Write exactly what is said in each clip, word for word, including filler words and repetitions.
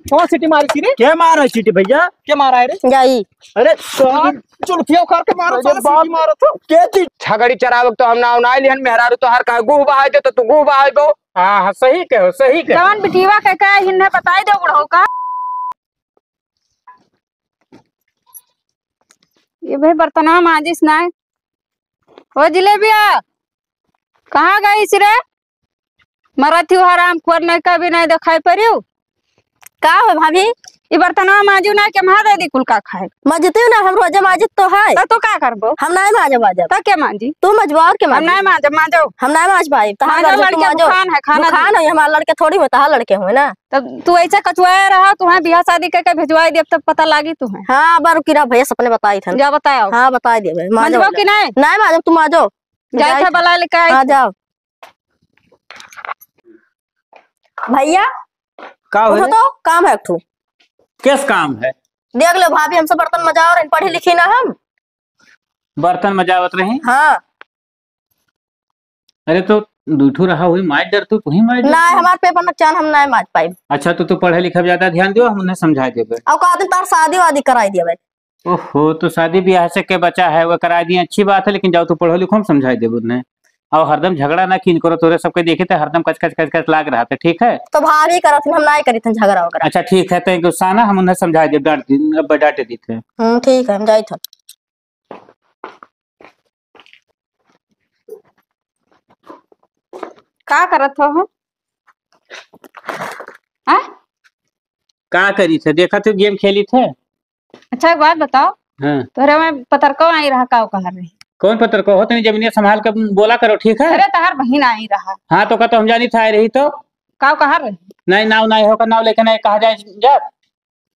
कौन सीटी मारी थी रे? के मारा सीटी भैया? के मारा है रे? जाई। अरे, तो चुलकिया उखाड़ के मारो, अरे साला बाप। सीटी मारो तो। के चीज? छगड़ी चरावक तो हम नाव ना लिहन, मेहरारू तो हर कहे गुह बहाई दे, तो तू गुह बहाई दो। हाँ, हाँ, सही कहो, सही कहो। जवन बिटिया के कहे, इन्हें बताई दे बुढ़ऊ का। ये भाई बर्तनवा मांजिस ना। ओ जिलेबिया, कहाँ गइस रे? मरत ही हराम खोर, नहीं कभी नहीं दिखाई परियो। का हो भाभी? ई बर्तनवा मांजू ना के मार दे दी कुल का खाए। मांजती हूँ ना, हम रोजे मांजत तो है। तो तू का करबो? हम नहीं मांजब, मांजब। तो के मांजी? तू मजबा और के हम मांजी? नहीं मांजब, मांजो। हम नहीं मांज पाई। तहार मांजो, लड़के तू लड़के मांजो। भुखान है, खाना भुखान दे। है, हमार लड़के थोड़ी होता है, लड़के हुए ना। तब तू ऐसे कचुआए रहा, तुम्हें बियाह शादी करके भिजवाई देब, तब पता लागी तुम्हें। हाँ, अब रुकी रहा भैया, सपने बताई थन। जा बताओ। हाँ, बताई देबे। मांजो, मांजबो मांजो। कि नहीं? नहीं मांजब, तू मांजो। जाए जाए थे थे। बला लेके आई हाँ, थे। जाओ। भैया, का हो उठो रे? तो, काम है एक ठो। किस काम है? देख लो भाभी, हमसे बर्तन मजाओ रहे, पढ़ी लिखी ना हम। बर्तन मजावत रही? हाँ। अरे तो दुठू रहा हुई, माज डर तू, तू ही माज डर ना, तू। हमार पेपर नकचान हम ना माज पाइब। अच्छा, तो तू पढ़े लिखे पे ज्यादा ध्यान दियो, हम उन्हें समझा देबे। और कहते तार शादी वादी कराई दिया भाई। ओहो, तो शादी ब्याह से के बचा है, वो करा दिए, अच्छी बात है, लेकिन जाओ तू पढ़ो लिखो, हम समझाई देबो उन्हें। और हरदम झगड़ा ना कीन करो, तोरे सबके देखे थे हरदम कच कच कच कच लाग रहा था, ठीक है? तो भाभी करत हन, हम ना करी थन झगड़ा वगैरह। अच्छा ठीक है, तो गुस्सा ना हम उन्हें समझाई देब, डांट दी, अब डांटे दी थे। हम्म, ठीक है, हम जाई थन। का करत हो हम? हाँ? का करी थे? देखा थे गेम खेली थे। अच्छा, एक बात बताओ। हाँ। तोहरे में पतरको आई रहा, का कहा रही? कौन पतरको हो? तनी जमीनिया संभाल के बोला करो, ठीक है? अरे, तहार बहिन आई रहा। हाँ, तो का तो हम जानी था, आई रही तो। का कहा रही? नहीं, नाव नहीं होकर नाव लेके नहीं कहा जाए जा।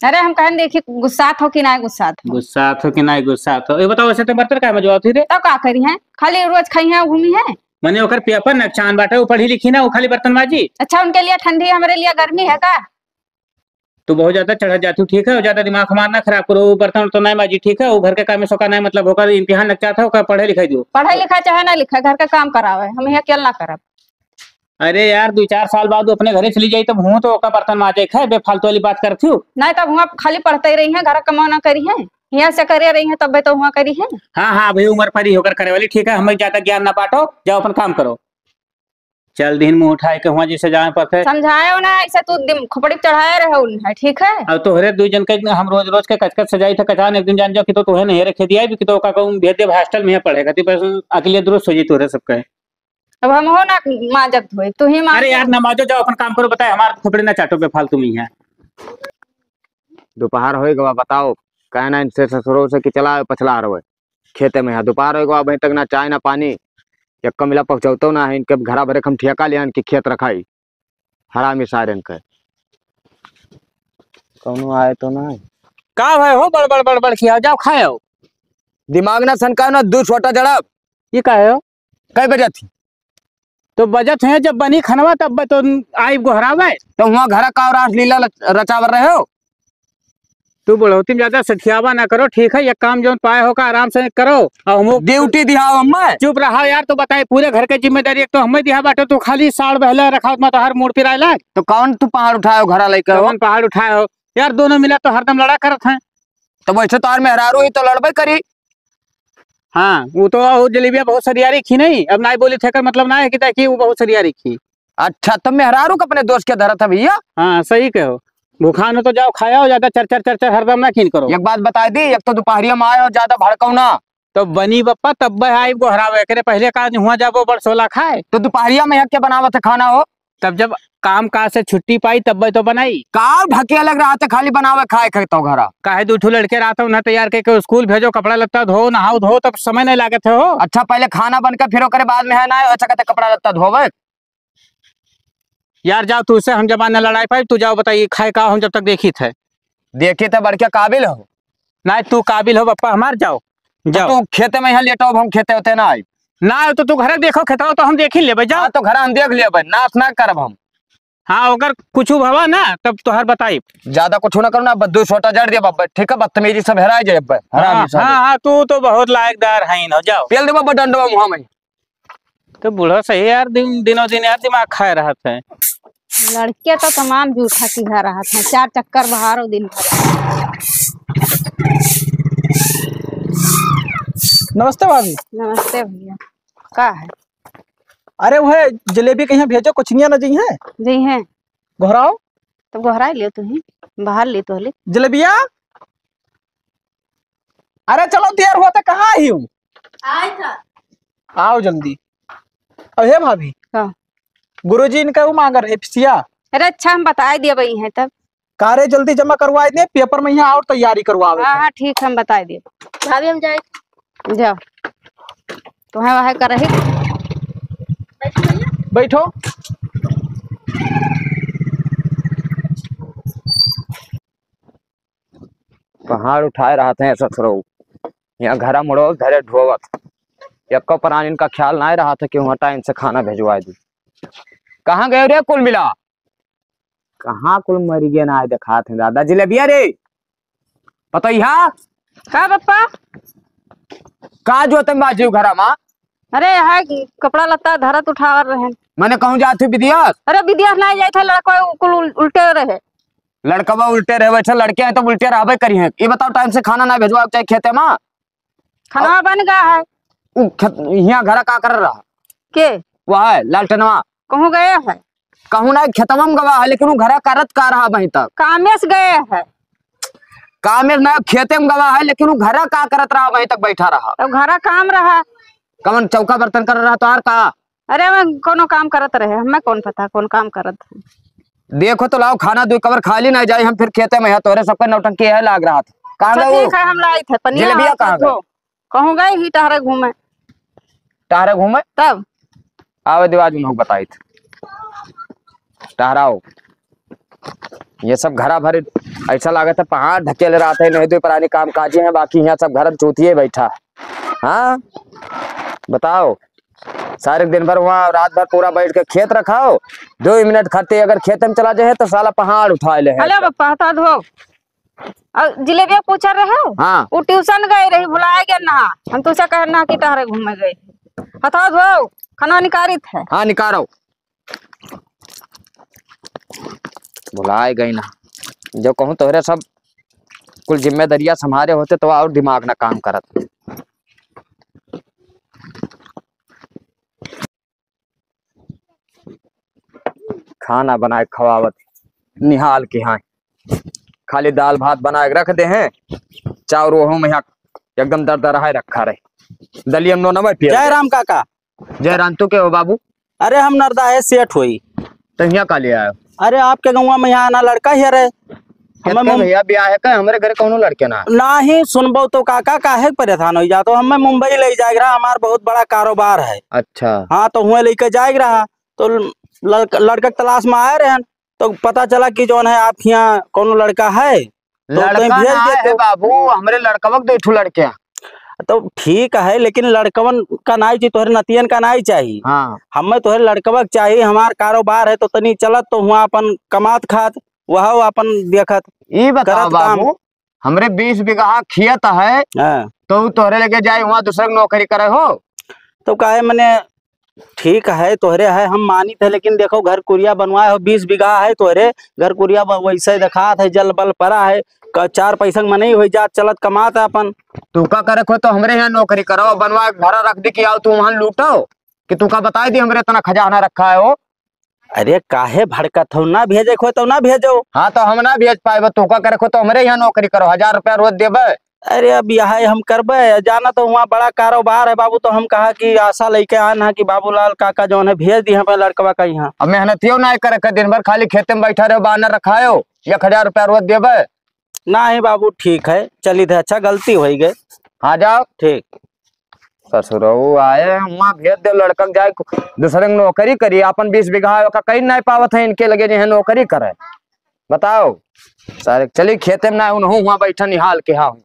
अरे, हम कहन देखी गुस्सात हो कि ना गुस्सात हो। गुस्सात हो कि ना गुस्सात हो। ये बताओ, वैसे तो बर्तन काहे मजवाओ थी रे? तब का करी हैं? खाली रोज खाई हैं, घूमी हैं। मने ओकर पेपर नकचान बाटे, वो पढ़ी लिखी ना, वो खाली बर्तन माजी। अच्छा, उनके लिए ठंडी, हमारे लिए गर्मी है का? तू बहुत ज्यादा चढ़त जाती हो, ठीक है? और ज्यादा दिमाग हमार ना खराब करो, वो बर्तन तो नहीं माजी, ठीक है? वो घर के काम में सोका नहीं, मतलब, ओकर इम्तिहान नकचात है, ओकर पढ़े लिखाई दियो। पढ़े लिखाई चाहे ना लिखाई, घर का काम करावे, हम यहाँ अकेल ना करब। अरे यार, दुइ चार साल बाद वो अपने घरे चली जाई, तब हूँ तो ओका बर्तन माजे खाए, बेफालतू वाली बात करती हो। नहीं, तब हुआँ खाली पढ़ते रही हैं, घर का कमाना करी हैं, यहाँ से करे रही हैं, तब तो हुआँ करी हैं। हाँ, हाँ, अभी उम्र पड़ी होकर करे वाली, ठीक है, हमें ज्यादा ज्ञान ना बांटो, जाओ अपन काम करो। चल दिहिन मुँह उठाए के हुआँ जैसे जाए पड़ते। समझाए हो ना, ऐसे तू दिम-, खोपड़ी चढ़ाए रहे उन्हें, ठीक है? अब तोहरे दुइ जन के हम रोज रोज के कचकच सजाई थे, कचान एक दिन जान जाओ कि तो तोहे नहीं रखे दिया, कि तो ओका कहूँ भेज देब हॉस्टल में पढ़े खातिर, बस अकेले दुरुस्त हो जाई तोहरे सबके। अब हम हो ना माजब धोए, तू ही माज अरे यार, दे। ना माजो, जाओ अपन काम करो, बताए, हमार खोपड़ी ना चाटो बेफालतू में यहाँ। दोपहर होए गवा, बताओ, कहना इनसे ससुरो से कि चला पछला रहो खेते में है। दोपहर होए गवा, अभी तक ना चाय ना पानी, एक कमिला पहुँचौतो ना है, इनके घरा भरे हम ठेका लियान कि खेत रखाई। हरामी सारन के। कौनो आए तो ना है? का भाई हो, बड़ बड़ बड़ बड़ खियाओ, जाओ खाओ। दिमाग ना सनकाओ ना, दू छोटा जड़ब। ये का है हो? कै बजत ही? तो बजत है, जब बनी खनवा तब तो आई गोहरावे। तो हुआँ घरा का और रास लीला रच-, रचावर रहे हो? तू बुढ़ौती में ज्यादा सठियावा ना करो, ठीक है? ये काम जौन पाए हो का आराम से करो। और हम ड्यूटी दिहाओ हमें। चुप रहा यार, तो बताए पूरे घर के जिम्मेदारी एक तो हमें दिहा बाटे, तू खाली साड़ बहला रखा मत हर मूड़ पिराए लाग। तो कौन तू पहाड़ उठाए हो घरा लेके हो? कौन पहाड़ उठाए हो? यार दोनों मिला तो हरदम लड़ा करत हैं। तो वैसे तो यार मेहरारू ही तो लड़बे करी। हाँ, वो तो, वो जलेबिया बहुत सरियारी खी नहीं, अब नाई बोली थे कर मतलब ना है कि ताकि वो बहुत सरियारी खी। अच्छा, तो मेहरारू को अपने दोस्त के धरत है भैया? हाँ, सही कहो। भूखान हो तो जाओ खाया हो, ज्यादा चर चर चर चर हरदम ना खीन करो। एक बात बताई दी, एक तो दोपहरिया में आए हो, ज्यादा भड़काऊ ना। तो बनी बप्पा तब आइब गोहरावे, एकरे पहले का हुआ जाबो बड़सोला खाए। तो दोपहरिया में यहाँ के बनावत है खाना हो? तब जब काम काज से छुट्टी पाई तब तो बनाई। का ढके लग रहा था खाली बनावे खाए खाए तो घरा। काहे दू ठो लड़के रहत हो ना तैयार करके स्कूल भेजो, कपड़ा लत्ता धो, नहाओ धो, तब समय नहीं लागत है हो। अच्छा पहले खाना बनकर फिर ओकरे बाद में है ना अच्छा कहते कपड़ा लत्ता धोवे। यार जाओ, तू से हम जबान न लड़ाई पाई, तू जाओ बताइए खाए का हम जब तक देखी थे। देखी थे बड़के काबिल हो। नहीं तू काबिल हो बप्पा हमार, जाओ तो जाओ। तू खेते में यहाँ लेटो, अब हम खेते होते ना आई। ना तो तू घर देखो खेतवा तो हम देख ही लेबे, जाओ। हाँ, तो घर हम देख लेबे, नाश ना करब हम। हाँ, अगर कुछ भवा ना तब तोहर बताई। ज्यादा कुछ ना करो ना, बस दो छोटा जड़ दिया बब्बे, ठीक है, बदतमीजी सब हेरा जाए बब्बे, हरामी हाँ, साले। हाँ, हाँ, तू तो बहुत लायकदार है ना, जाओ। पेल दे बब्बे डंडवा मुँह में। तो बूढ़ा सही यार, दिन, दिनों दिन यार दिमाग खाए रहत है। लड़के तो तमाम जूठा किहा रहत हैं, चार चक्कर बहारो दिन भर। नमस्ते भाभी। नमस्ते भैया, का है? अरे वह जलेबी कहीं भेजो, कुछ नहीं ना जी है। जी हैं। घोराओ। तो घोराई ले तू ही, बाहर ले तो ले। जलेबिया, अरे चलो, देर होते, कहाँ ही हूँ? आए था। आओ जल्दी। अब हे भाभी। हाँ। गुरुजी इनका वो मांग रहे पिसिया। अरे अच्छा, हम बताए दिए भाई हैं तब। कारे जल्दी जमा करवाए दे, पेपर में यहाँ और तैयारी करवावे हाँ, थे। हाँ, ठीक, हम बताए दिए। भाभी, हम जाए। जाओ, तुम्हें वह कर रही। बैठो। पहाड़ उठाए रहत हैं ससुरऊ। यहाँ घरा मुड़ो, घरे ढोवत। यक्को प्राणी इनका ख्याल नाहीं रहत है कि वहाँ टाइम से खाना भेजवाए दी। कहाँ गए रे कुल मिला? कहाँ कुल मर गए ना, आए देखात हैं दादा। जिलेबिया रे, पतैया। का बप्पा? का जो तुम बाजू घरा मा? अरे, है कि कपड़ा लत्ता धरत उठावर रहे। मैंने कहूँ जात हुई विद्या? अरे, विद्या ना जाए थे, लड़का कुल उल-, उल्टे रहे। लड़कवा उल्टे रहे, वैसे लड़के हैं तो उल्टे रहबे करी हैं। ये बताओ, टाइम से खाना ना भेजवा चाहे खेते मा? खाना बन गया है। उ खेत, यहाँ घरा का कर रहा? के? वह है, लालटनवा। कहूँ गए है? कहूँ ना, खेतवा में गवा है, लेकिन वो घरा करत का रहा वहीं तक? कामेस गए है। कामेस ना, खेते में गवा है, लेकिन वो घरा का करत रहा, वहीं तक बैठा रहा। तो घरा काम रहा। कमन चौका बर्तन कर रहा तो आर का? अरे, मैं कोनो काम करत रहे, हमें कौन पता कौन काम करत है। देखो तो लाओ, खाना दुई कवर खाली ना जाए, हम फिर खेते में है, तोरे सबका नौटंकी है लाग रहा था। कहाँ अच्छा, गए ठीक वो? है, हम लाई थे पनिया। जलेबिया और कहाँ गए? दो। कहूँ गए ही टहरे घूमे। टहरे घूमे? तब? आवे दो, आज उन्हों बताई थे। टहराओ। ये सब घरा भर ऐसा लागत है पहाड़ ढकेल रहा था, नहीं दो प्राणी काम काजी हैं, बाकी यहाँ सब घर में चूतिए बैठा। हाँ, बताओ, सारे दिन भर वहाँ, रात भर पूरा बैठ के खेत रखाओ, दो मिनट खाते अगर खेत में चला जाए तो साला पहाड़ उठा ले है। अरे बप्पा, हटा धो। और जिलेबिया पूछा रहे हो? हाँ। वो ट्यूशन गए रही, भुलाए गए ना। हम तुझसे कहे ना कि टहरे घूमे गए। हटा धो, खाना निकालित है। हाँ, निकालो। भुलाए गए ना। जो कहूँ तोहरे सब कुल जिम्मेदारियाँ संभारे होते तो और दिमाग ना काम करत। खाना बनाए खवावत निहाल के हाँ, खाली दाल भात बनाए के रख दे हैं, चाउर ओहू में यहाँ एकदम दरदराए रखा रहे, दलिया में नोनवा पिया। जय राम काका। जय राम, तू के हो बाबू? अरे हम नरदा है सेठ होई। तो यहाँ का ले आयो? अरे आपके गाँव में यहाँ ना लड़का ही रहे। हमें कितने मुं- भैया ब्याह है का? हमरे घरे कौनो लड़के ना। नाही सुनबो तो काका काहे परेशान हो जातो? हमें मुंबई ले जाए रहा, हमार बहुत बड़ा कारोबार है। अच्छा। हाँ तो हुए लेके जाए रहा तो लड़का, लड़का के तलाश में आए रहे तो पता चला कि जौन है आप यहाँ कौनो लड़का है तो लड़का कहीं भेज ना दे है तो। बाबू, हमरे लड़कवा के दो ठो लड़के हैं। तो ठीक है, लेकिन लड़कवन का नाई चाहिए, तोहरे नतियन का नाई चाहिए। हाँ। हमें तोहरे लड़कवा के चाहिए, हमार कारोबार है तो तनी चलत तो हुआ अपन कमात खात, वह अपन देखत ई बताओ करत काम। बाबू, हमरे बीस बीघा खेत है, हाँ। तो उ तोहरे लगे जाए वहाँ दूसरे के नौकरी करे हो? तो काहे मने ठीक है, तोहरे है, हम मानित है, लेकिन देखो, घर कुरिया बनवाए हो, बीस बीघा है तोहरे, घर कुरिया ब-, वैसे देखात है, जल बल पड़ा है, क-, चार पैसा के मनई होई जात, चलत कमात है अपन। तू का करे खो, तो हमरे यहाँ नौकरी करो, बनवा के घर रख दी कि आओ तू वहाँ लूटो, कि तू का बताई दी हमरे इतना खजाना रखा है हो? अरे, काहे भड़कत हो, ना भेजे खो तो ना भेजो। हाँ, तो हम ना भेज पाएबे, तू का करे खो, तो हमरे यहाँ नौकरी करो, हजार रुपया रोज देबे। अरे अब यह हम करबे, जाना तो हुआ बड़ा कारोबार है बाबू, तो हम कहा कि आशा लेके आन है कि बाबूलाल काका जौन है भेज दी हमें लड़कवा का यहाँ। अब मेहनतियो ना करे के, दिन भर खाली खेते में बैठा रहो, बानर रखायो, एक हजार रुपया रोज देबे। नहीं बाबू, ठीक है, चली थे, अच्छा गलती हो गई। हाँ जाओ। ठीक। ससुरऊ आए, हुआ भेज दे लड़का के जाए, दूसरे के नौकरी करी, अपन बीस बीघा है, ओका कहीं नहीं पावत है, इनके लगे जे है नौकरी करे। बताओ, सारे चली खेते में ना, उनहु हुआ बैठा निहाल के, हाँ।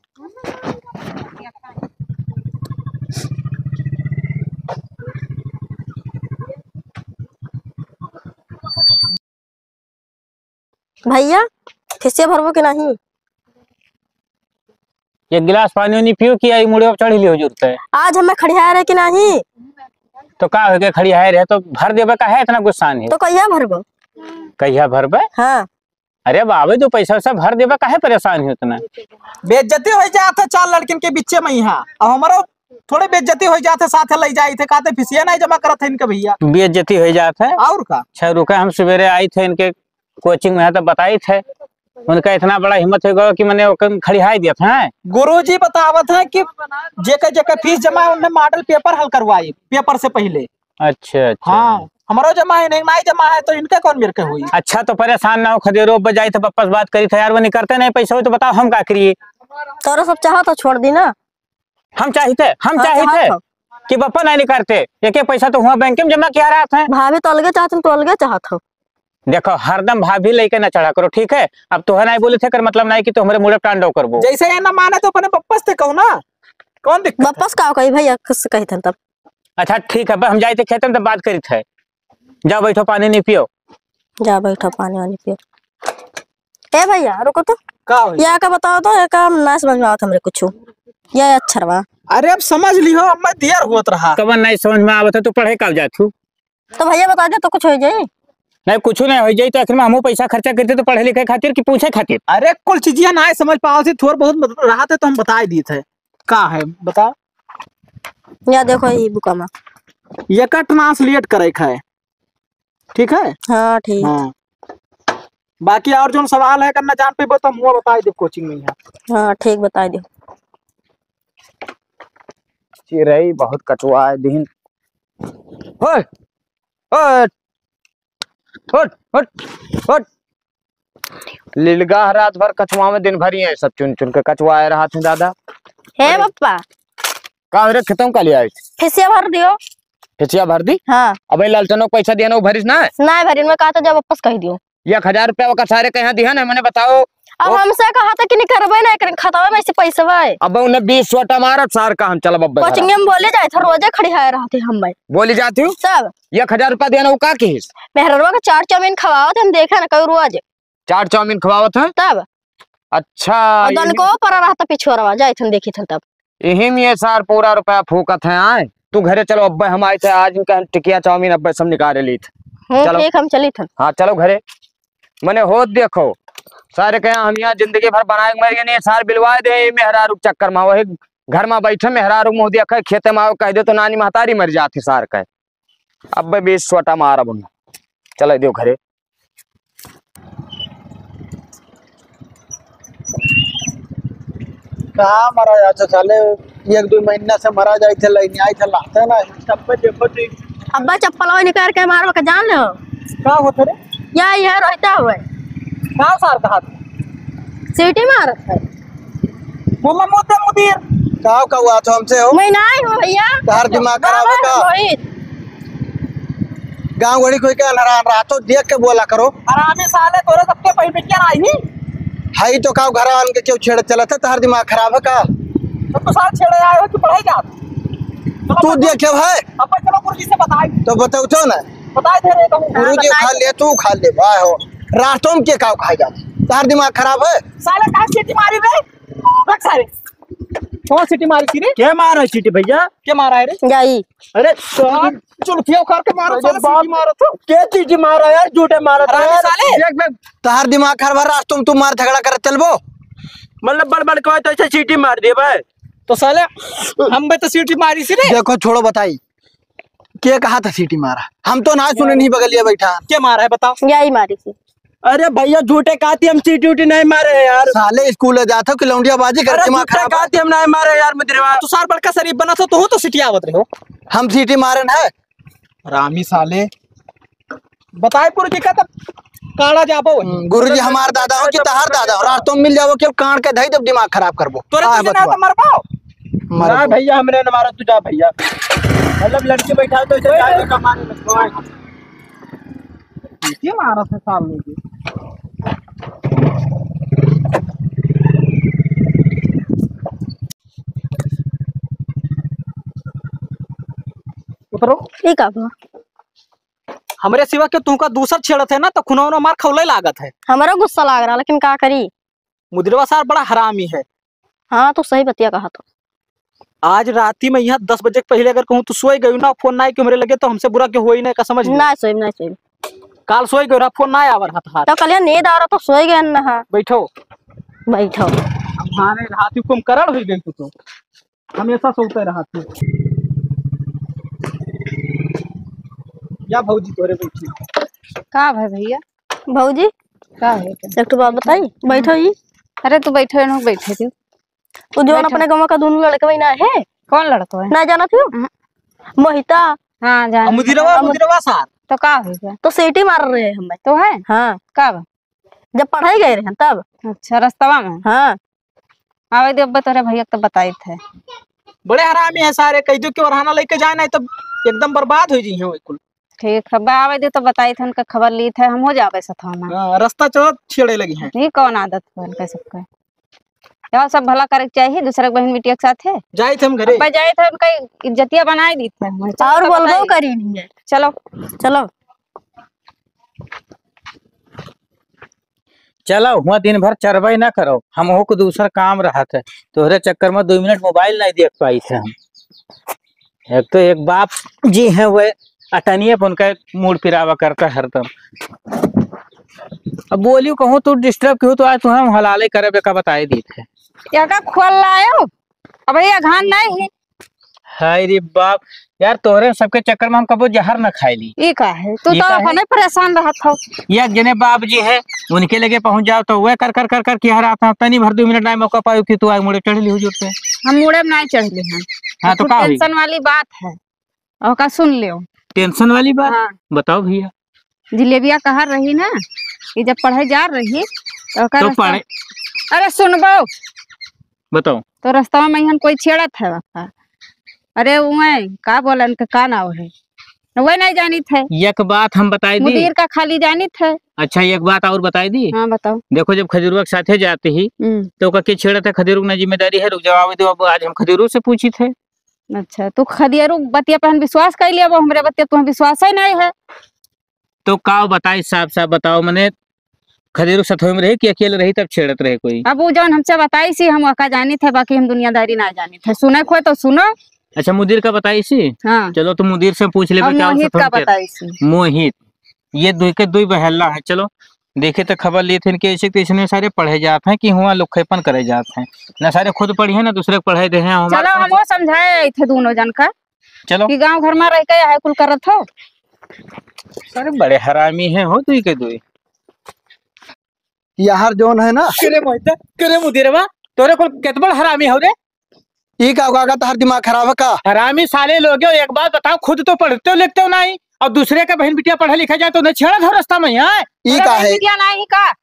भैया, खिसिया भरबो कि नहीं? एक गिलास पानी नहीं पियो कि आई मुड़े चढ़ लियो जरूरत है। आज हमें खड़िया रहे कि नहीं? तो का हो गया, खड़िया रहे तो भर देबे, का है इतना गुस्सा नहीं? तो कहिया भरबो? कहिया भरबे? हाँ। अरे बाबे, तू पैसा वैसा भर देबे, काहे परेशान हो इतना? बेइज्जती होइ जात है चार लड़किन के बीचे में यहाँ, और हमरो थोड़े बेइज्जती होइ जात है, साथे लइ जाइत है, कहते फीसिया नहीं जमा करत है इनके भैया। बेइज्जती होइ जात है। और का? अच्छा रुका, हम सवेरे आइत है इनके coaching में, तो बताइत है, उनका इतना बड़ा हिम्मत होइ गवा कि मने ओकन खड़िहाइ दियत है। गुरुजी बतावत है कि जेकर जेकर फीस जमा है, उन्हें model paper हल करवाई paper से पहिले। अच्छा, अच्छा। हाँ, हमरो जमा है, नहीं, नहीं जमा है, तो इनके कौन मेर के हुई? अच्छा, तो परेशान ना हो, खदेरो, अब जाइत है, बप्पा से बात करित है यार, वो निकरते नहीं पैसा हो, तो बताओ, हम का करिए? तोरो सब चाहत हो, छोड़ दी ना। हम चाहित है, हम हाँ, चाहित चाहत है हो। कि बप्पा नहीं निकरते, एक एक पैसा तो हुआ बैंक में जमा किया रहत है। भाभी तो अलगे चाहत, तो अलगे चाहत हो। देखो, हरदम भाभी लेके ना चढ़ा करो, ठीक है? अब तोहे नहीं बोलित है, एकर मतलब नहीं कि तू हमरे मुड़े टांडव करबो। जैसे ये ना माने तो अपने बप्पा से कहो ना, कौन दिक्कत है? बप्पा से का कही भैया, किस कही थन तब? अच्छा, ठीक है, अब हम जाइत है खेते में, तब बात करित है। जाओ, बैठो, पानी नहीं पियो। जा, बैठो, पानी वानी पियो। ए भैया, रुको तो। का हो? या का बताओ तो, या का हम ना समझ में आवत हमरे कुछ। या, या अक्षर बा। अरे, अब समझ लिहो, अब मैं देर होत रहा। कवन नहीं समझ में आवत है, तू पढ़े का जात हूँ? तो भैया बता दे तो कुछ हो जाई। नहीं, कुछ नहीं हो जाई, तो आखिर में हमहू पैसा खर्चा करते तो पढ़े लिखे खातिर कि पूछे खातिर? अरे, कुल चीजिया ना समझ पावत ही, थोड़ बहुत मत-, रहत है तो हम बताइ दीत है। का है, बता। या देखो, ई बुका मा। एका translate करे के है, ठीक है? हाँ, ठीक। हाँ। बाकी और जौन सवाल है, अगर ना जान पेबो, तो हम हुआ बताइ देब coaching में यहाँ। हाँ, ठीक, बताइ देब। चिरई बहुत कटवाए दिन। ओए, ओए, हट, हट, हट। लिलगा रात भर कछुआ में दिन भर ही है, सब चुन चुन के कछुआए रहत हैं दादा। हे अरे। बप्पा। का रे, खेतों का ले आए? फिसिया भर दियो। फिसिया भर दी? हाँ। अबे लालटनो के पैसा दिया ना, वो भरिस ना? ना भरिन, मैं कहा था जब वापस कह दियो। एक हजार रुपया ओका सारे के यहाँ दिया ना, मने बताओ। अब वो हमसे कहा था कि निकरबे ना, एकरे खतवा में से पैसा भाई। अब उन्हें बीस सोटा मारत सार का हम चलब अब घर। कोचिंग में बोले जाए थे, रोजे खड़ी है रहते हम भाई। बोली जाती हूँ? सब। एक हजार रुपया दिया ना, वो का किहिस? मेहरवा के चाट चाउमीन खवावत हम देखे ना कई रोज। चाट चाउमीन खवावत है? तब। अच्छा, और यही दनको पर रहता पिछोरवा, जाइत हन देखित हन तब। यही में ये सार पूरा रुपया फूकत है, आए। तू घरे चलो, अब्बे हम आइत है, आज इनका टिकिया चाउमीन अब्बे सब निकाले लीत। हम्म, चलो। ठीक, हम चलित हन। हाँ, चलो घरे। मने होत देखो, सारे कहे हम यहाँ जिंदगी भर बनाए के मर गए, नहीं, सार बिलवाए दे, ये मेहरारू के चक्कर में, वही घर में बैठे मेहरारू मुँह देखा, खेते में आओ, कह दे तो नानी महतारी मर जाती सार कहे। अब बीस सोटा मारब उन्हें। चले दियो घरे। का मरा जात है साले, एक दो महीना से मरा जाइत है, लाइन आइत है, लाते ना। अब्बा चप्पल वही निकाल के मारो के जान लो। का होत रे? या ये रहता हुआ है। का सार कहा? सीटी मारत है। मुल्ला मोहम्मद मुदीर। का, का हुआ तो हमसे हो? मैं ना आई हूँ भैया। तहार दिमाग खराब है बाबा का? मोहित। गाँव घड़ी कोई के अनहरा रहा तो देख के बोला करो। हरामी साले, तोरे सबके पहिले क्या आई? हाई तो का घर आन के क्यों छेड़ चलत है? तहार दिमाग खराब है का? तो तू साथ छेड़े आए हो कि पढ़ाई का? चलो तू बताओ। देखे भाई। अब चलो गुरुजी से बताई। तो बताओ तो ना। बताई दे रहे तो। गुरुजी हाँ, खा बताई। ले, तू खा ले, वाह हो। रातों के का खाई जात? तहार दिमाग खराब है? साले का सीटी मारी रे। रख सारे। कौन सीटी मारी थी रे? के मारा है सीटी भैया? के मारा है रे? जाई। अरे साला, चुलकिया उखाड़ के मारो, अरे साला बाप। सीटी मारो तो। के सीटी मारा यार? झूठे मारा था हरामी यार। साले। देख बे, तहार दिमाग खराब है, रात तुम, तुम मार झगड़ा करत चलबो। मतलब बड़ बड़ कहे तो ऐसे सीटी मार दिए भाई। तो साले, हम बे तो सीटी मारी सी रे। देखो, छोड़ो, बताई। के कहा था सीटी मारा? हम तो ना सुने, नहीं बगलिया बैठा। के मारा है बताओ? यही मारी थी। अरे भैया, झूठे कहती हम सीटी उटी नहीं मारे हैं यार। साले स्कूल जात हो कि लौंडिया बाजी कर, अरे दिमाग झूठे खराब है। कहती हम नहीं मारे यार, मुजरिमा। तू सार बड़का शरीफ बना था, तू तो सीटी आवत रहे हो। हम सीटी मारे ना। रामी साले। बताए गुरुजी का तब काढ़ा जाबो वही। हम्म, गुरुजी हमार दादा हो कि तहार दादा हो? रात तुम मिल जाओ कि कान के धई जब दिमाग खराब करबो। तोरे आ, तुझे ना बचवा। तो मरबो। मरबो। ना भैया, हमने न मारा, तू जा भैया। मतलब लड़की बैठा तो इसे जाके कमाने लगो। ये मारा था सामने के। उतरो। ठीक है, बाबा। हमरे सिवा के तुमका दूसर छेड़त है ना, तो खुनौना मार खौले लागत है। हमरा गुस्सा लाग रहा, लेकिन का करी? मुजरिमा सार बड़ा हरामी है। हाँ, तो सही बतिया कहा तो। आज राती में यहाँ दस बजे के पहिले अगर कहूँ तू सोए गयू ना, फोन ना आए कि हमरे लगे, तो हमसे बुरा क्यों होई ना, का समझ ले। ना सोई, ना सोई। काल सोई गयो रहा, फोन ना आवर हाथ हाथ। तो कलिया नींद आ रहा तो सोई गए ना। बैठो। बैठो। हमारे हाथी कुंभकर्ण हो गई तू तो। हमेशा सोते रहा तू। या भौजी तोरे बैठी। का भाई भैया? भौजी, का है क्या? एक ठो बात बताई, बैठो जी। अरे तू बैठो, एनहु बैठे तू। तू जौन बैठो। अपने गाँव का दोनों लड़कवा ना है? कौन लड़कवा है? ना जानत हो? अहं। मोहिता। हाँ, जान। आ, मुदिरवा, आ, मुद- मुदिरवा सार। तो का हो गया? तो सीटी मार रहे हैं हमें। तो है? हाँ। कब? जब पढ़ाई गए रहे हैं तब। अच्छा, रस्तवा में? हाँ। आवे दे अब्बा तोरे भैया के तो बताई थे। बड़े हरामी है सारे, कह दो कि ओरहाना लेके जाए ना तब एकदम बर्बाद हो जी है कुल। ठीक है, बा आवे दे तो बताई थे, उनका खबर ली थे, हम हो जावे सथवा में। हाँ, रास्ता चलत छेड़े लगी हैं। ये कौन आदत है उनका सबका? यार सब भला करे के चाहिए, दूसरे के बहन बिटिया के साथ है। जाए थे हम घरे। अब्बा जाए थे, उनका इज्जतिया बनाए दी थे हम। चलो और तो बोलबो बताई। करी नहीं है। चलो। चलो। चलो, हुआं दिन भर चरबे ना करो, हमहू को दूसर काम रहत है। तोहरे चक्कर में दो मिनट मोबाइल नहीं देख पाई थे हम। एक तो एक बाप जी हैं, वह अटनिए पर उनका मूड पिरावा करता हरदम। अब बोलियो कहूँ तू डिस्टर्ब क्यों, तो आज तू हम हलाले करे बेका बताए दी थे। या का खोल लायो? अब ये घान नहीं है। हाय रे बाप, यार तोहरे सबके चक्कर में हम कबो जहर न खाए ली। ई का है? तू ई तो का है? अपने परेशान रहत हो। एक जने बाप जी है, उनके लगे पहुंच जाओ तो वह कर कर कर कर किया रहता है। तनी भर दो मिनट नहीं मौका पायो कि तू आए मुड़े चढ़ ली हुजूर पे। हम मुड़े में नहीं चढ़ ली हैं। हाँ, तो तू का हुई? टेंशन वाली बात है, ओका सुन लियो। टेंशन वाली बात? हाँ। बताओ भैया। जिलेबिया कहा रही ना कि जब पढ़े जा रही तो ओकर तो रास्ता पढ़े। अरे सुनबो। बताओ। तो रास्ता में यहाँ कोई छेड़त है वक्का। अरे उहे का बोलन के का नाव है? वह नहीं जानित है। एक बात हम बताई दी। मुदीर का खाली जानित है। अच्छा, एक बात और बताई दी। हाँ, बताओ। देखो, जब खजूरवा के साथे जाते ही, हम्म। तो ओका के छेड़त है, खजूर की ना जिम्मेदारी है, रुक जाओ, आवे दो, अब आज हम खजूरों से पूछी थे। अच्छा, तू खदियरू बतिया पे हम विश्वास कर लिया, वो हमरे बतिया तुम्हें विश्वास ही नहीं है। तो का बताई, साफ साफ बताओ, मने खदेरू सथवे में रहे कि अकेले रही तब छेड़त रहे कोई? अब वो जौन हमसे बताई सी, हम ओका जानित है, बाकी हम दुनियादारी ना जानित है। सुने को है तो सुनो। अच्छा, मुदीर का बताई सी? हाँ। चलो, तो मुदीर से पूछ लेबे, अब का मोहित सथवे का में के-, बताई सी। मोहित, ये दुई के दुई बहल्ला है। चलो, देखे तो खबर लिए थे इनके, ऐसे तो इसने सारे पढ़े जात हैं कि हुआ लुखेपन करे जात हैं, ना सारे खुद पढ़ी है ना दूसरे को पढ़े दे हैं। हमारे चलो, समझ हमो समझाए थे दोनों जन का। चलो। कि गांव घर में रह के यह कुल करत हो। अरे बड़े हरामी हैं हो दुई के दुई। यार जौन है ना। करे मोहिता, करे मुदिरवा, तोरे कुल केत बड़ हरामी हो रे। ई का होगा, तोहर दिमाग खराब है का? हरामी साले लोग हो, एक बात बताओ, खुद तो पढ़ते हो लिखते हो नहीं, और दूसरे के बहन बिटिया पढ़े लिखे जाए तो उन्हें छेड़त हो रास्ता में, हैं? ई अरे का बहन है? बिटिया नहीं का?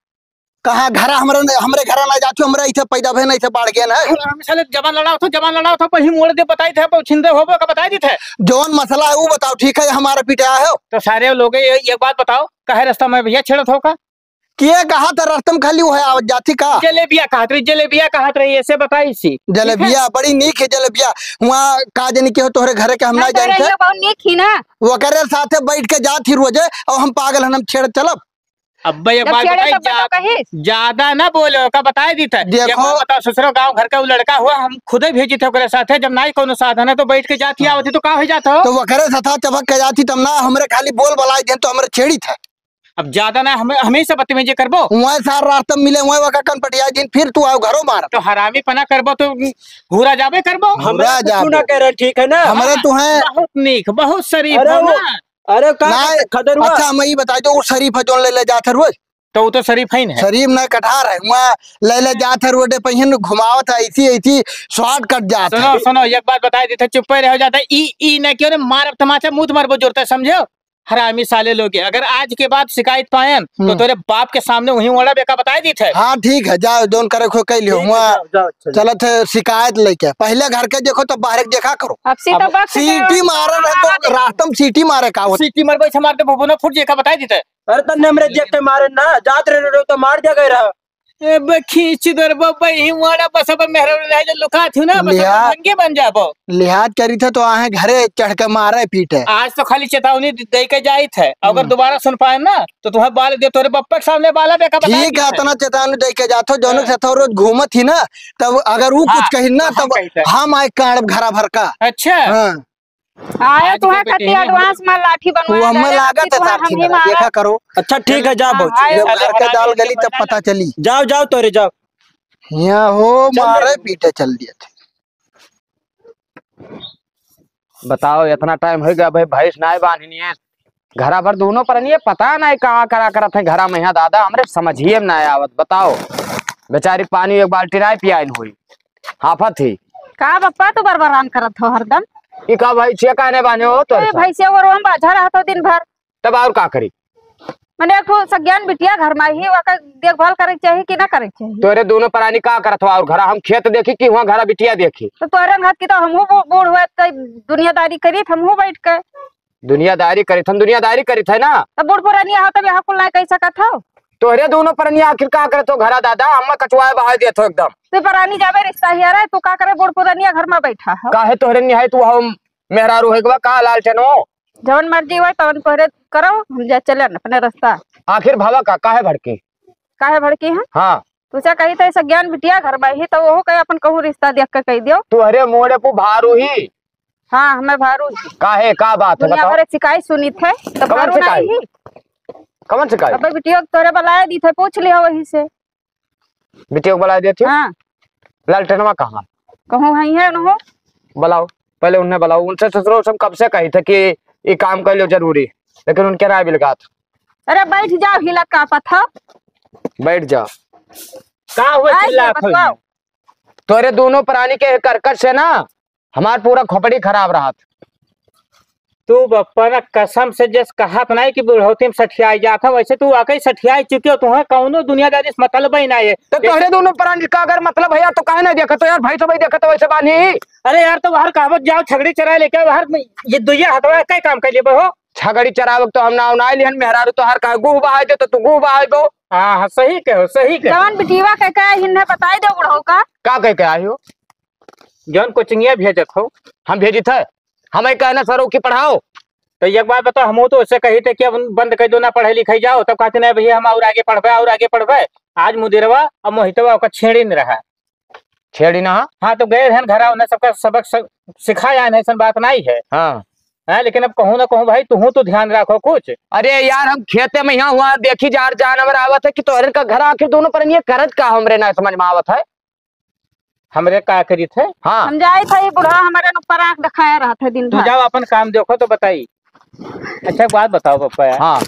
कहाँ घरा हमरे न-, हमरे घरा ना जात हो, हमरा इथे पैदा भए ना, इथे बाढ़ गए ना। हम साले जबान लड़ाओ थो, जबान लड़ाओ थो, पर ही मोड़ दे बताई थे, पर छिंदे होबो का बताई दी थे। जौन मसला है वो बताओ, ठीक है, हमारे पीटे आए हो। तो सारे लोग ये, एक बात बताओ, काहे रास्ता में भैया छेड़त हो का? के कहा था रास्ता में खाली वो है आवत जाती का? जलेबिया कहत रही, जलेबिया कहत रही, ऐसे बताई सी। जलेबिया ठीक है? बड़ी नीक है जलेबिया। वहाँ का जानी के हो तोहरे घरे के हम ना नहीं जानते। रहिए, बहुत नीक ही ना। वो करे साथे बैठ के जात ही रोजे, और हम पागल हन, हम छेड़ चलब। अब्बे, एक जब बात छेड़े बताई, तब जा-, तो कही। ज्यादा ना बोले, ओका बताए दी थे। देखो। एक बात बताओ, ससुरो गाँव घर का वो लड़का हुआ, हम खुदे भेजी थे ओकरे साथे, जब नाई कोनो साधन है तो बैठ के जात ही हाँ। आवत ही तो का हो जात हो? तो ओकरे साथा चबक के जात ही, तब ना हमरे खाली बोल बलाई देन तो हमरे छेड़ी थे। अब ज्यादा ना हमें, हमें से बदतमीजी करबो। वहाँ सार रास्ता मिले, वहाँ वका कन पटिया दिन, फिर तू आओ घरो मार। तो हरामी पना करबो तो घूरा जाबे करबो। घूरा हमरे कुछ जाबो। ना कह रहे, ठीक है ना? हमरे हाँ, तो हैं। बहुत नीक, बहुत शरीफ अरे हो वो ना। अरे का नहीं, खदेरुआ? अच्छा, हम ई बताई दो, वो शरीफ है, जौन ले ले जात है रोज। तो वो तो शरीफ है ना। शरीफ ना, कठार है। वहाँ ले ले जात है रोडे पे, हिन घुमावत है, ऐसी, ऐसी shortcut जात सुनो, है। सुनो, एक बात बताई देते, चुप्पे रहो जाता है। ई, ई ना क्यों रे, मारब तमाचा, मुंह तुम्हारे बहुत जोरता है, समझो? हरामी साले लोग, अगर आज के बाद शिकायत पायन, तो हम्म। तोरे बाप के सामने वहीं ओड़ा बेका बताई दी थे। हाँ, ठीक है, जाओ, जौन करे खो कह लियो। ठीक है, वहाँ जाओ, जाओ, चलो। चलत है शिकायत लेके। पहले घर के देखो, तो बाहर के देखा करो। अब सीटी अब बक्स के सीटी मारे रहे तो रास्ता में सीटी मारे का होता? सीटी मारबे, ऐसे मार दे, भुवना फूट जाए का बताई दी थे। अरे तन्ने हमरे देख के मारे ना, जात रहे, रहे तो मार दिया गए रहा। ए बे खींच दर बे, बे ही वाला बस अब मेहरा रहे जो लुका थी ना, बस लिहाज, भंगे बन जाबो। लिहाज करी था तो आहे घरे चढ़ के मारे पीटे। आज तो खाली चेतावनी दे, दे के जाई थे, अगर हम्म। दोबारा सुन पाए ना तो तुम्हें बाल दे, तोरे बप्पा के सामने बाला बेका बताई ठीक है, थे। इतना चेतावनी दे के जात हो, जौन हाँ। से तो रोज घूमत ही ना, तब अगर वो हाँ, कुछ कही ना, तो हम तब कही थे। हम आए कांड घरा भर का। अच्छा। हाँ। आए आज तुहे के बेटे कति हैं advance में लाठी बनवाए तू हमें डाले, लागत है तुहे साथी हम ही मेरा, मारा। देखा करो। अच्छा ठीक है, जाओ हाँ, भौजी। आए जब घर के दाल गली तब पता चली। जाओ, जाओ तोरे जाओ। यहाँ हो चल मारे रे। पीटे चल दिए थे। बताओ, इतना time होइ गया भाई, भैंस नाय बांधनी है। घरा भर दोनों परनिये पता नाय कहाँ करा करत है घरा में, यहाँ दादा हमरे समझिए में नाय आवत। बताओ, बेचारी पानी एक बाल्टी नाय पियाइन होई, हाफत ही। का बप्पा तू बरबरान करत हो हरदम? ई का भैंसिया काहे नाय बांधे हो तोरे ए, साथ? भैंसिया गोरुआ में बाझा रहत हो दिन भर। तब और का करी? मने एक ठो सज्ञान बिटिया घर में ही, ओकर देखभाल करे के चाही कि ना करे के चाही? तोरे दोनों परानी का करत हो और घरा हम खेत देखी कि हुआं घरा बिटिया देखी? तो तोरे घर की तो हमहू बू-, बूढ़ हुए तो दुनियादारी करी, हमहू बैठ के। दुनियादारी करी, हम दुनियादारी करी थे ना। तो बूढ़ पुरानी हो तब यहाँ कुल ना कह सकत हो। तोहरे दोनों परनिया आखिर का करत हो घरा दादा? हम कचवाए बहाय देत हो एकदम। तू परानी जाबे रिश्ता हिया रे, तू का करे बूढ़ पुरानिया घर में बैठा हो? काहे तोहरे निहाय तू हम मेहरारू है का लालटेनो? जवन मर्जी होय तवन तोहरे करो, हम जा चलन अपने रास्ता। आखिर भवा का, काहे भड़की? काहे भड़की है? हाँ। तुझे कही थे सज्ञान बिटिया घर में ही, तो वो कहे अपन कहूँ रिश्ता देख के कह दियो। तोहरे मोड़े पु भारू ही। हाँ, हमें भारू ही। काहे, का बात है, दुनिया बताओ। भर शिकायत सुनी थे, तो कवन भारू शिकायत? नहीं ही। कवन शिकायत? अब बिटिया तोरे बुलाए दी थे, पूछ लिया वही से। बिटिया को बुलाए देती हो? हाँ। लालटेनवा कहाँ? कहूँ है, है उन्हों। बुलाओ, पहले उन्हें बुलाओ, उनसे ससुरो से हम कब से कही थे कि ये काम कर लो जरूरी, लेकिन उनके राय बिलगात। अरे बैठ जाओ, हिला कापत हो। बैठ जाओ। का हुआ आई चिल्ला है, खड़ी? बताओ। तोरे दोनों प्राणी के करकट से ना हमार पूरा खोपड़ी खराब रहत। तू बप्पा ना कसम से जस कहत नहीं कि बुढ़ौती में सठियाई जात है, वैसे तू वाकई सठियाई चुके हो। तुहे कौनो दुनियादारी से मतलब ही नहीं है। तो तोहरे दोनों प्राणी का अगर मतलब है यार, तो काहे नहीं देखत हो यार? भाई सब ही देखत हो वैसे बानी। अरे यार, तो बाहर कहावत जाओ, छगड़ी चराए लेके आओ बाहर में, ये दुइया हथवा कई काम कर लेबे हो? छगड़ी चरावे तो हम नाव ना लिहन, मेहरारू तो हर का गुह बहाय दे, तो तू गुह बहाय दो। हाँ, हाँ, सही कहो, सही कहो। जवन बिटिया के कहे हिन्ने बताई दो बुढ़ऊ का। का कह के आई हो? जौन कोचिंगिया भेजत हो। हम भेजित है, हम ही कहना सरो कि पढ़ाओ। तो एक बात बताओ, हम तो उससे कही थे कि अब बंद कर दो ना, पढ़े लिखे जाओ, तब कहते नहीं भैया हम और आगे पढ़बे, और आगे पढ़बे। आज मुदिरवा और मोहितवा ओकर छेड़ी न रहा। छेड़ी ना? हाँ, तो गए रहन घरा, उन्हें सबका सबक स-, सिखाया है, ऐसन बात नहीं है। हाँ। हाँ, लेकिन अब कहूँ ना कहूँ भाई, तुहूँ तो ध्यान रखो कुछ। अरे यार, हम खेते में यहाँ हुआ देखी जार जानवर आवत है कि तोहरे का घर आखिर दोनों पर ये करत का हमरे ना समझ में आवत है। हमरे का करी थे? हाँ। हम जाई थे, ई बुढ़ा हमारे ऊपर आँख दिखाया रहा था दिन तू भर। जाओ अपन काम देखो तो बताई। अच्छा, एक बात बताओ पप्पा यार। हाँ।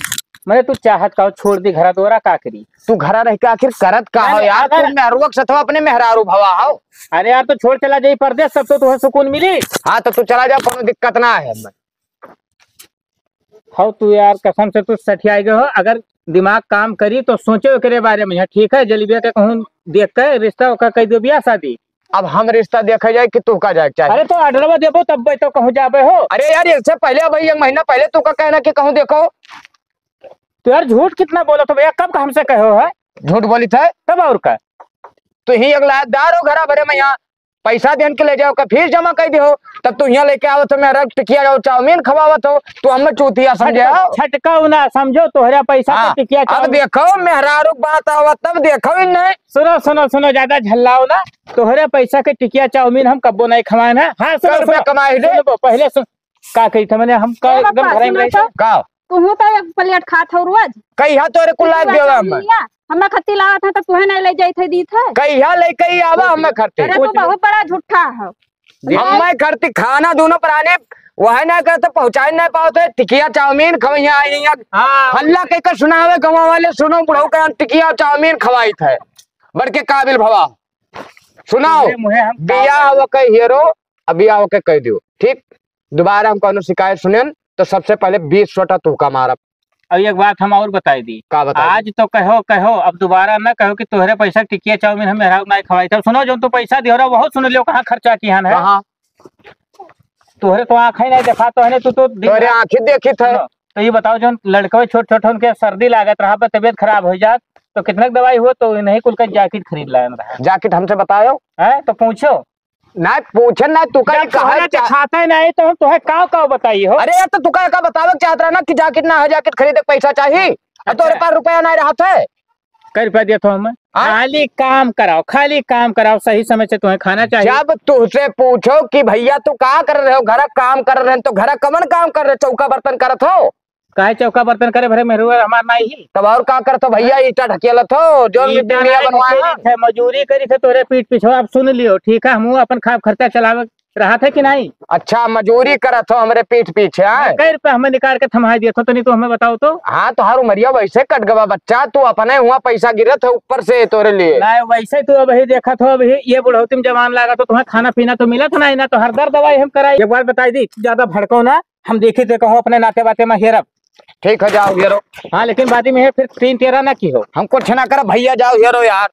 मने तू चाहत का हो, छोड़ दी घरा दोरा, का करी? तू घरा रह के आखिर करत का हो अरे, यार? अगर तू मेहरुआ के सथवा अपने मेहरारू भवा हो। अरे यार, तो छोड़ चला जाई परदेस, तब तो तुहे सुकून मिली। हाँ, तो तू चला जा, कोनो दिक्कत ना है। हौ तू यार, कसम से तू सठियाई गए हो। अगर दिमाग काम करी तो सोचो एकरे बारे में। हाँ, ठीक है, जलेबिया के कहूँ देख के रिश्ता ओकर कह दियो बियाह शादी। अब हम रिश्ता देखे जाए कि तू का जाए के चाहे? अरे तो ऑर्डरवा देबो तब तो कहूँ जाबे हो। अरे यार, इससे पहले, अब एक महीना पहले तू का कहना कि कहूँ देखो। तो यार झूठ कितना बोला तो भैया, कब का हमसे कहो है? झूठ बोली थे? तब और का? तू ही एक लायकदार हो घरा भरे में, यहाँ पैसा देन के ले जाओ, का फीस जमा कर दियो, तब तू यहाँ लेके आवत हो मेहरा टिकिया और चाउमीन खवावत हो, तू हमें चूतिया समझे हो? छटका ना समझो, तोहरा पैसा हाँ, के टिकिया अब चाउमीन। देखो मेहरारू के बात आवा तब देखो ही नहीं। सुनो, सुनो, सुनो, ज्यादा झल्लाओ ना, तोहरे पैसा के टिकिया चाउमीन हम कब्बो नहीं खवाए ना। हाँ, सुनो, कै रुपया सुनो, कमाए ले? सुनो, पहले सुन, का कही था मैंने, हम का ए एकदम बाबा, घर में सुनो रहे तो। थे। का? तुहू तो एक प्लेट खात हो रोज। कहिया तोरे कुल लाग देवे हमें? हमें खत्ती लागत है तो तुहे नहीं ले जाई थे, दी थे। कहिया लेके ही आवा हमें खत्ती? अरे तू बहुत बड़ा झूठा हो। हमें खत्ती खाना दोनों प्राणी वह ना करते, पहुँचाए ना पावत है। टिकिया चाउमीन खवैया आई है। हाँ। हल्ला कह के सुनावे गाँव वाले, सुनो बुढ़ऊ का टिकिया चाउमीन खवाई थे। बड़के काबिल भवा। सुनाओ। तुहरे मुँहे हम बियाह होके हीरो, अब बियाह होके कह दियो। ठीक? दोबारा हम कौनो शिकायत सुनेन तो सबसे पहले बीस सोटा तू का मारब। अब एक बात हम और बताई दी। का बताई दी? आज तो कहो, कहो, अब दोबारा ना कहो कि तोहरे पैसा टिकिया चाउमीन हम मेहरारू नाई खवाई थे। सुनो, जो तू पैसा दियो रहा, बहुत सुन लियो, कहाँ खर्चा किहन है। कहाँ? तोहरे तो आँखें नहीं देखा, तो है तू तो दिन तोहरे रात आँखें देखी थे। सुनो, तो ये बताओ, जो लड़कवे छोट छोट उनके सर्दी लागत रहा, पर तबीयत खराब हो जात, तो कितना दवाई हुआ, तो नहीं कुल का जैकेट खरीद लायन रहा। जैकेट हमसे बताओ। हैं? तो पूछो। ना पूछे ना, तू का जब कहा तोहरा चा- दिखाते नहीं तो हम तोहे काव काव बताई हो? अरे यार, तो तू का, का बतावे के चाहत रहा ना कि जैकेट ना हो, जैकेट खरीदे के पैसा चाही, और अच्छा। तोरे पास रुपया नहीं रहत है। कै रुपया दिया था हमें? हाँ? खाली काम कराओ, खाली काम कराओ, सही समय से तुम्हें खाना चाहिए। जब तुझसे पूछो कि भैया तू का कर रहे हो, घर काम कर रहे हैं, तो घर कमन काम कर रहे, चौका बर्तन करत हो? काहे चौका बर्तन करे भरे मेहरुआ हमार नाई ही? तब और का करत हो भैया, ईटा ढकेलत हो, जो भी ईटा दुनिया नाई बनवाए हैं। ढकेलत है, मजूरी करी थे तोरे पीठ पीछे। अब सुन लियो, ठीक है, हमहू अपन खा खर्चा चलावे रहत है कि नाई? अच्छा, मजूरी करत हो हमरे पीठ पीछे, हैं? कै रुपया हमें निकाल के थमाए दिए थो, तनी तो हमें बताओ तो। हाँ, तोहार उमरिया वैसे कट गवा बच्चा, तू अपने हुआ पैसा गिरत है ऊपर से तोरे लिए। नाई, वैसे तू अबही देखत हो, अबही ये बुढ़ौती में जवान लागत हो, तुम्हें खाना पीना तो मिलत नाई ना, तो हर दर्द दवाई हम कराई। एक बात बताई दी, ज्यादा भड़को ना, हम देखी थे कहो अपने नाते बाते में हेरब। ठीक है, जाओ हेरो। हाँ, लेकिन बादी में है फिर तीन तेरह ना की हो। हम कुछ ना करब भैया, जाओ हेरो यार।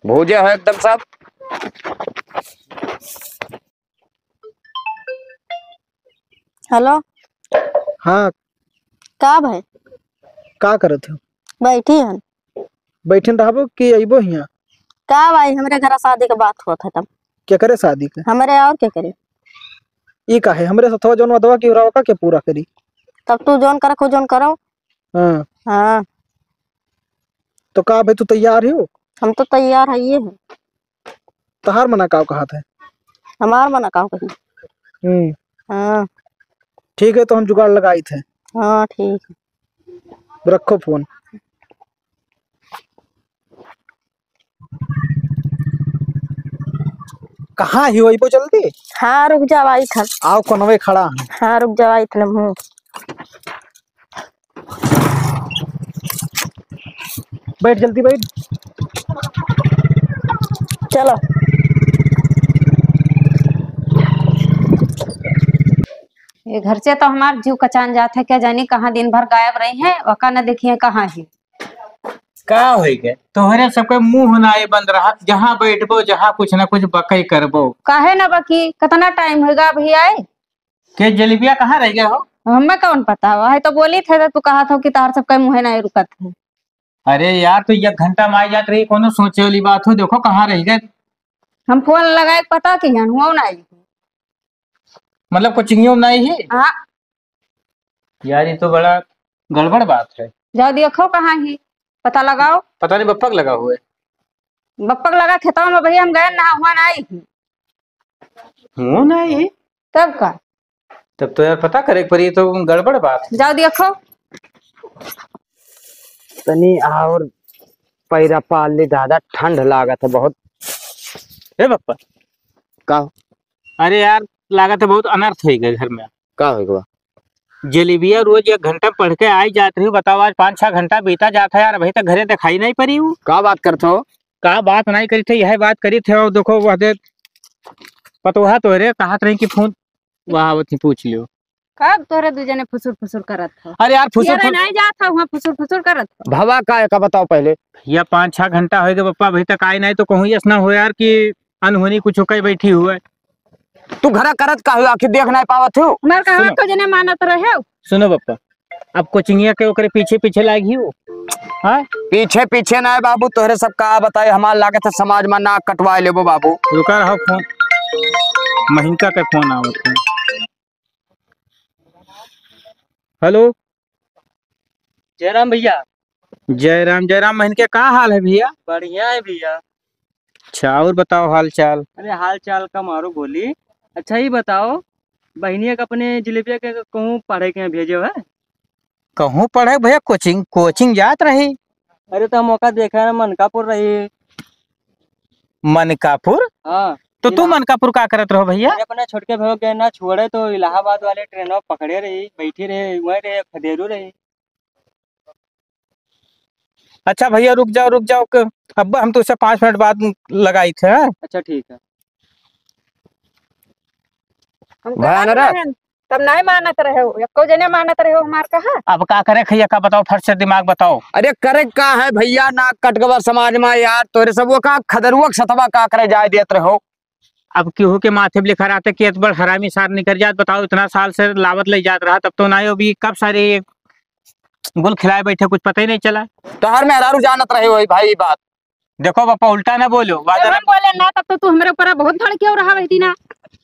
भूजे हो एकदम सब। हेलो। हाँ। का भाई? का करत हो? बैठी हन। बैठिन रहबो कि अइबो हियाँ? का भाई, हमरे घरा शादी के बात होत है तब। केकरे शादी के? हमरे और केकरे? ई का है? हमरे सथवा जौन वदवा की उरावा का के पूरा करी? तब तू जौन करक हो, जौन करो। हाँ। हाँ। तो का भाई, तू तैयार हो? हम तो तैयार है, ये है। तहार मना काव कहत है? हमार मना काव कही? हम्म। हाँ। ठीक है, तो हम जुगाड़ लगाइत है। हाँ, ठीक है। रखो फोन। कहाँ ही हो, अइबो जल्दी? हाँ, रुक जाओ, आई था। आओ, कोनवे खड़ा है। हाँ, रुक जाओ, आई था, हूँ। बैठ, जल्दी बैठ। चलो। ये घर से तो हमार जीव कचान जात है, क्या जानी कहाँ दिन भर गायब रही है, वका न देखिए कहाँ है। का होई गए? तोहरे सबके मुंह नाई बंद रहत, जहाँ बैठबो, जहाँ कुछ ना कुछ बकई करबो। काहे ना बकी? कितना टाइम होइगा अभी आए? के जलेबिया कहाँ रह गए हो? हमें कौन पता, वही तो बोली थे, तो तू कहा था कि तार सबके मुँहे नाई रुकत है। अरे यार, तो एक घंटा में आई जात रही, कोनो सोचे वाली बात हो, देखो कहाँ रह गए। हम फोन लगाए के पता किहन, हुआ ना आई। मतलब कोचिंगियों में नाई ही? हाँ। यार, ये तो बड़ा गड़बड़ बात है। जाओ देखो कहाँ ही, पता लगाओ। पता नहीं बप्पक लगा हुआ है। बप्पक लगा खेतवा में भैया, हम गए ना, हुआ ना आई ही। हुआ ना आई ही? तब का? तब तो यार पता करे के पड़ी, ये तो गड़बड़ बात है। जाओ देखो। तनी और पैरा पाल ली दादा, ठंड लागत है बहुत। ए बप्पा। का? अरे यार, लागत है बहुत अनर्थ होइ गए घर में। का होइ गवा? जलेबिया रोज एक घंटा पढ़ के आई जात रही, बताओ आज पाँच छह घंटा बीता जात है यार, अभी तक घरे दिखाई नहीं पड़ी हूँ। का बात करत हो? का बात नहीं करी थे, यह बात करी थे। और देखो वह दे पतोहा तोहरे कहत रही कि फोन वहाँ आवत ही पूछ लियो। कब तोहरे दू जने फुसुर फुसुर करत हो? अरे यार, फुसुर यार, फुसुर नहीं जात हो, वहाँ फुसुर फुसुर करत हो। भवा का है का बताओ पहले। या पाँच छह घंटा होइगा बप्पा, अभी तक आए नहीं, तो कहूँ यस ना हो यार कि अनहोनी कुछ कई बैठी हुए। तू घरा करत का हो, आखिर देख नहीं पावत हो? हमार कहा सुनो। को जने मानत रहे हो। सुनो बप्पा, अब कोचिंगिया के ओकरे पीछे पीछे लागी हो। हाँ? पीछे पीछे ना है बाबू, तोहरे सब का बताए, हमार लागत है समाज में नाक कटवा लेबो बाबू। रुका रहो फोन, महिनका के फोन आवत है। हेलो। जयराम भैया। जयराम, जयराम महिनके, का हाल है भैया? बढ़िया है भैया। अच्छा, और बताओ हाल चाल। अरे हाल चाल का मारो गोली। अच्छा ही बताओ, बहिनिया के अपने जिलेबिया के कहूँ पढ़े के भेजे है? कहूँ पढ़े भैया, कोचिंग, कोचिंग जात रही। अरे तो हम ओका देखा ना, मनकापुर रही। मनकापुर? हाँ। तो तू इलाहा- मनकापुर का करत रहो भैया? अरे अपने छोटके भैया के ना छोड़े तो इलाहाबाद वाले ट्रेन पकड़े रही, बैठी रहे, वहीं रहे, खदेरू रही। अच्छा भैया, रुक जाओ, रुक जाओ, क-, अब हम तुझसे पाँच मिनट बाद लगाई थे, हाँ? अच्छा, ठीक है। हम भैया कहाँ ना रे। रहन? तब नहीं मानत रहे हो, एको जने मानत रहे हो हमार कहा? अब का करे खैया का बताओ, फट से दिमाग बताओ। अरे करे का है भैया, ना कटगवा समाज में यार, तोरे सब वो का खदरुआ के सतवा का करे जाए देत रहो। अब केहू के माथे पे लिखा रहते कि एत बड़ हरामी सार निकल जात, बताओ, इतना साल से लावत ले जात रहा, तब तो ना ही अभी कब सारे ये गुल खिलाए बैठे, कुछ पता ही नहीं चला। तोहर मेहरारू जानत रहे होई भाई ई बात। देखो पापा, उल्टा ना बोलो, जब वादा हम बोले ना, तब तो तू हमरे ऊपर बहुत भड़के हो रहा वही दिना।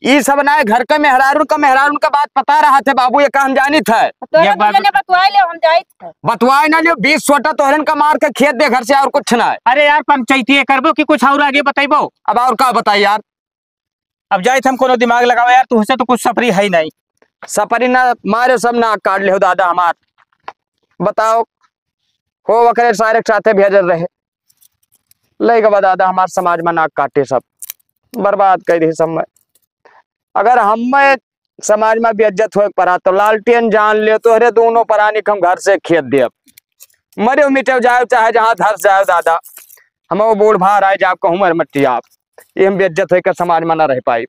ई सब ना है, घर के मेहरारून का, मेहरारून का बात पता रहत है बाबू, ये का हम जानित है। तोरा ये बात जने बतवाए ले, हम जाइत है। बतवाए ना लियो, बीस सोटा तोहरन का मार के खेत दे घर से, और कुछ ना है। अरे यार, पंचायती ये करबो कि कुछ और आगे बतइबो? अब और का बताई यार? अब जाइत हम कोनो दिमाग लगावे यार, तुहसे तो कुछ सफरी है ही नहीं। सफरी ना मारे, सब नाक काट ले हो दादा हमार। बताओ, हो वकरे सारे के साथे भेजल रहे, लइके बा दादा हमार समाज में नाक काटे, सब बर्बाद कर दी सब में। अगर हमें समाज में बेइज्जत होए के परा तो लालटेन जान ले, तोहरे दोनों परानी के हम घर से खेद देब। मरे मिटे जाए चाहे जहाँ धस जाए दादा, हम वो बूढ़ भार आए जाब कहूँ मर मट्टी आप, ये हम बेइज्जत होकर समाज में ना रह पाई।